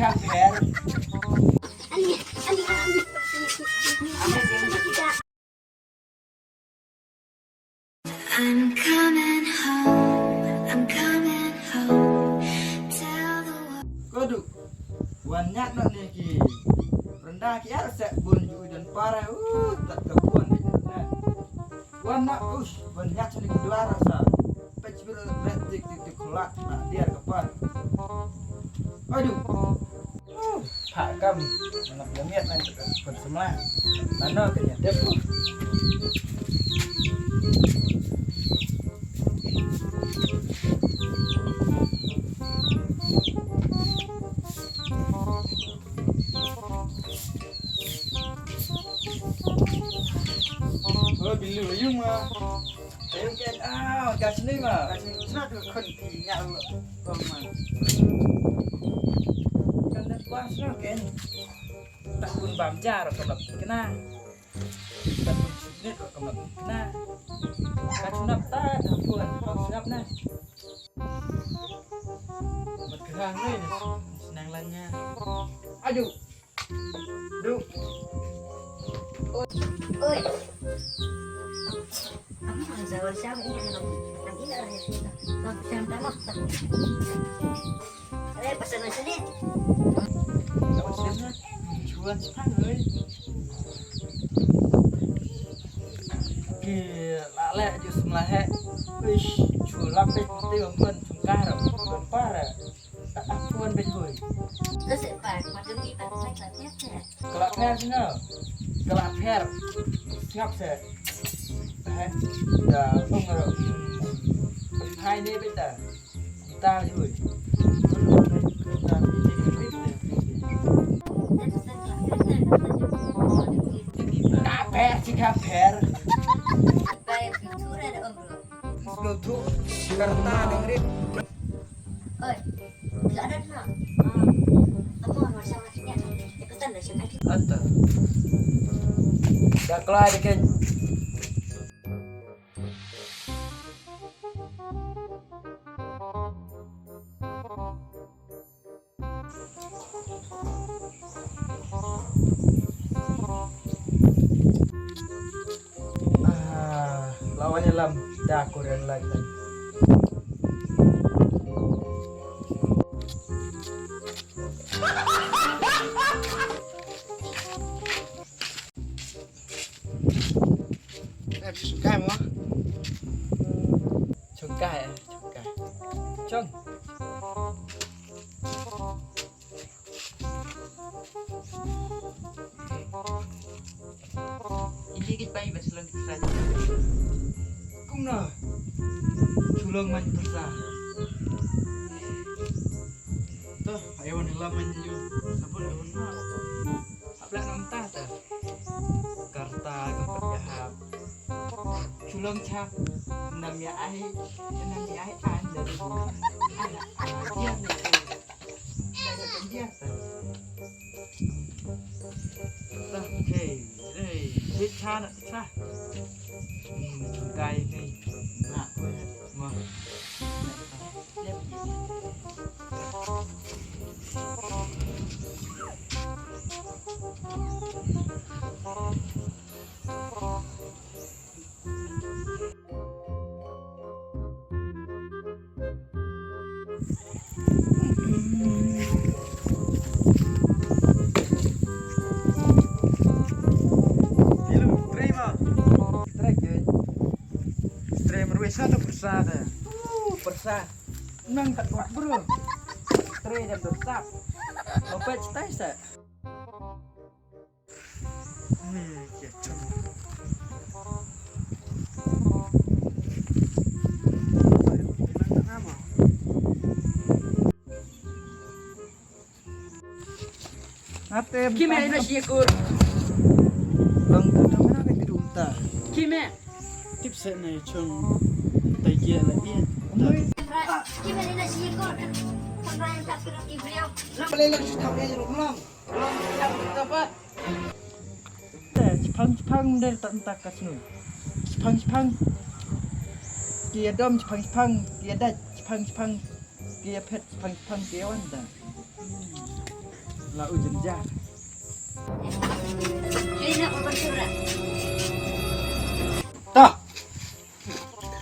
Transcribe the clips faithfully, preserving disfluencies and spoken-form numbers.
Kaper. I'm coming home, I'm coming home. Tell the world. Kodu. Wan ñiad noh ne ki. Rynda ki ar se bun ju don para. Uh, tat ka bun ne. Wan na us, wan ñiad ne ki duar sa. Pech bil ret tik tik tik khulat na diar ka par. Aduh. Phah kam, nang ïa miat nang ka pun semla. Mano ka ïa dep. Oh, bilu yung ma. Ayun, ken, ah, ka sini ma. Ka sini, sini tu khun ki nya lo. Bang ma. Kan dah puas lo, ken. Tak pun bam jar, kalau kena. Tak pun sini, kalau kena. Ka sunap ta, tak pun, bang sunap na. Mat gerang ni, senang lanya. Aduh. Duh. Oi. Oi. Apa yang saya siap ini, yang ini, yang ini, yang ini. Bang, siap dah lah. Eh, pasal macam ni. Cuan sepang, oi. Ki la leh ju semlahek. Uish, chu lap peit mesti ong pun chungkar, ong pun par. Tak tak pun peit hui. Terus, eh, Pak, macam ni, Pak, Pak, Pak, Pak. Kelak pher sini. Kelak pher. Siap se. Eh, dah ong ro. Hai ni peit ta. Ta hui. Kaper si kaper. Slow tu karta dengerin. Oi, la ada na. Apa masa masih ni? Ikutan dah siapa? Ata. Dah keluar dikit. Ah, lawan ïalam da Korean light. Eh, chungkai mo? Chungkai, eh, chungkai. Chung. Ini kita bai bas lang sa. Kumno? Chulong man pyrsa. To, ayo ni lam man ju. Sabun ayo na. Hap leh nang ta ta. Karta ka pat ïa hap. Chulong cha. Nam ïa ai, nam ïa ai an da. Ana, ana, dia ni. Dia, dia. Okay. Hey, dia cha na cha. Hmm, kai ni. Na, ko ya. Ma. Hello, trei ma. Trei ke. Trei marwei sa ta pyrsa ta. Uh, pyrsa. Nang kat wak bro. Trei dan pyrsa. Mau pet cetai sa. Kime ina shi kur. Long ta ta mana ka kidum ta. Kime. Tip se na chung ta ye la ye. Kime ina shi kur. Sampai tak kira ibreo. Boleh lang shi ta ye long long. Te, chipang, chipang, der tak, tak, kat snu. Chipang, chipang. Ki ïa dom, chipang, chipang. Ki ïa dait, chipang, chipang. Ki ïa phet, chipang, chipang. Ki ïa wan, da. La u jynjar. Kena u ban kena. Tah.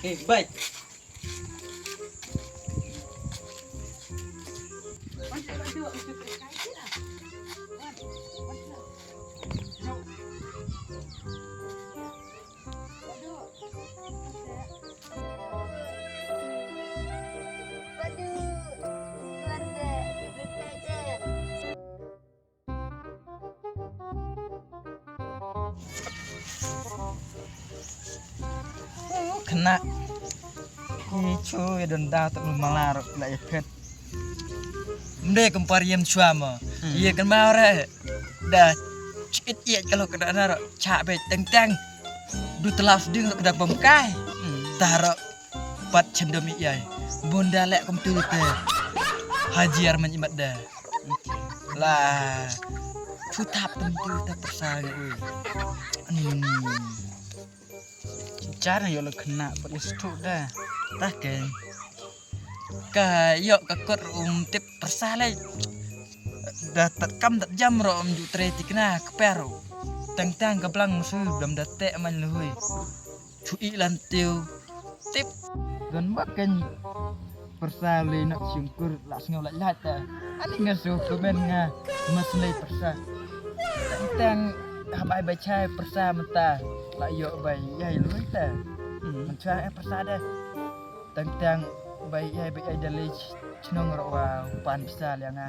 Eh, baik. Kena. Hi chu ya don da tu malar la ya phet. Mde kompar yem chua mo. Hmm. Ye kan ma re. Da chit ye kalau kena na ro cha be teng teng. Du telas ding ro kena bom kai. Hmm. Taro pat chendom i ai. Bunda lek kum tu te. Hajar man imat da. La. Chu tap tum tu ta persa ngi ui. Ani ni. Cara yo lo kena pat is tu da. Tah ke. Ka yo ka kot um tip persa le. Da tat kam tat jam ro um ju tre ti kena ka per. Tang tang ka blang musu dam da te man lui. Chu i lan tiu. Tip. Don bak kan persa le nak syukur la sngew la lat ta. Ani nga su komen nga mas le persa. Tang tang ha bai bai chai persa mata. La yo bai yai lui ta. Hmm. Man chua eh persa da. Tang tang bai yai bai yai da le chnong ro wa pan persa le nga.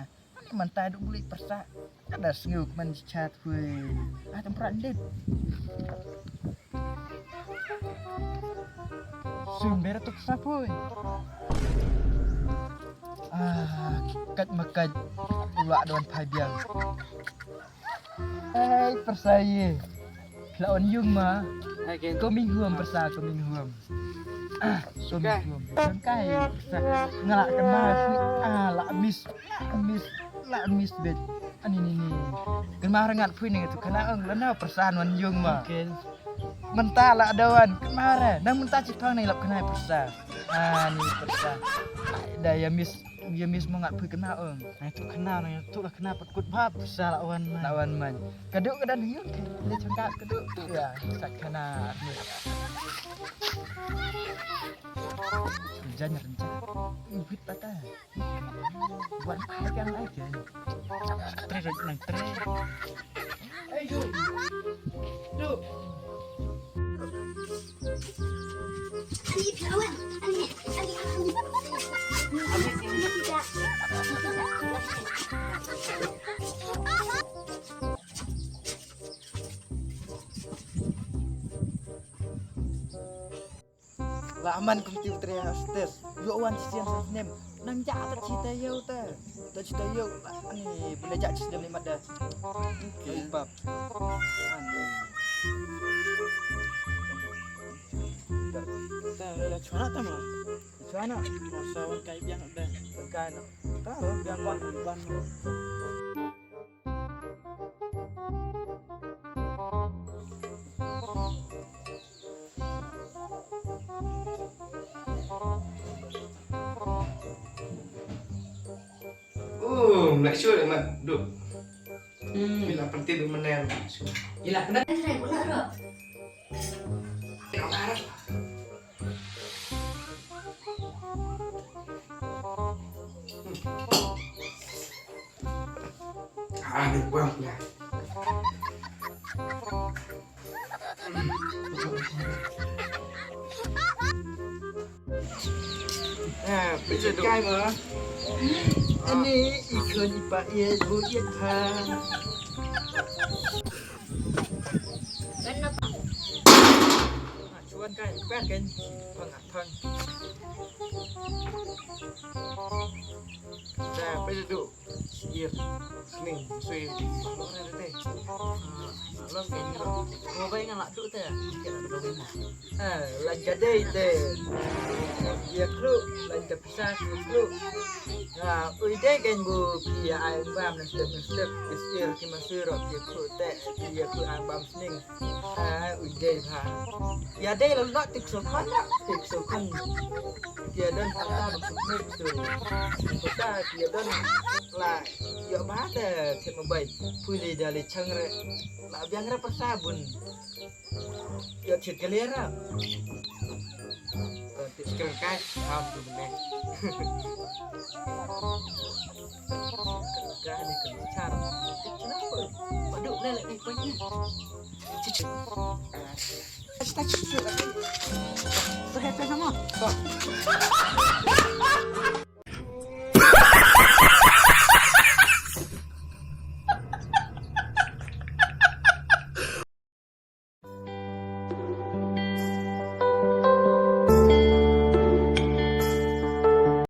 Mynta duk beli persa. Kada sngew kmen chat hui. Ah, temprak dit. Sumber tu persa hui. Ah, kat makat. Ulak don phai biang. Hei, persa ye. Lawan yung ma. Hai, Ken. Coming home, persa, coming home. Ah, coming home. Kan kai, persa. Ngalak kena, ah, la miss. Miss, la miss bet. Ani ni ni. Kena rangat pui ni tu kena ong lana persa wan yung ma. Ken. Menta la dawan kena re. Nang menta cipang ni lap kena persa. Ani persa. Da ya miss. Ye miss mo ngat pui kena ong. Nai tu kena, nai tu la kena pat kut bab sa la wan man. La wan man. Kadu kada ni yun. Le changka kadu. Ya, sa kena. Jan renca. Ubit pata. Wan ai kan ai kan. Tre rek nang tre. La man kum tiu tre hastes. Yo wan sien sa snem. Nang ja ta chita yo ta. Ta chita yo. Ani benda ja chi snem ni mat da. Okey. Bab. Ani. Ta la chwana ta ma. Chwana. Masa wan kai biang da. Kai na. Ta biang wan wan. Oh, nak sure mat duk. Hmm. Bila penting duk mener. Ila kena. Ah, ni buang pula. Ah, pejat kai ma. Ani ikon ipa ia bu ia ka. Ah, chuan kai, per kan. Pang ah, pang. Dah, pejat du. Sir, sning, sui, lor re te. Ah, lor ke ni ro. Ko bai nga la du te. Ke la du bai mo. Ah, la jadei te. Ia kru, la jadei pisa kru. Ah, ui dei kan bu ki ai bam na step na step. Sir ki masui ro ki kru te. Ia kru ai bam sning. Ah, ui dei ba. Ia dei la la tik so kan la tik so kan. Ia don kata ba suk mek tu. Kata ia don la. Ïoh ba da thied mobile. Pule da le chang re. La biang re pyrsa bun. Ïoh thied ka le ra. Ka thied skrin kai. Ham tu bene. Ka ni ka char. Thied char. Ba duk le le ni ko ni. Chichi. Chichi. Chichi. Chichi.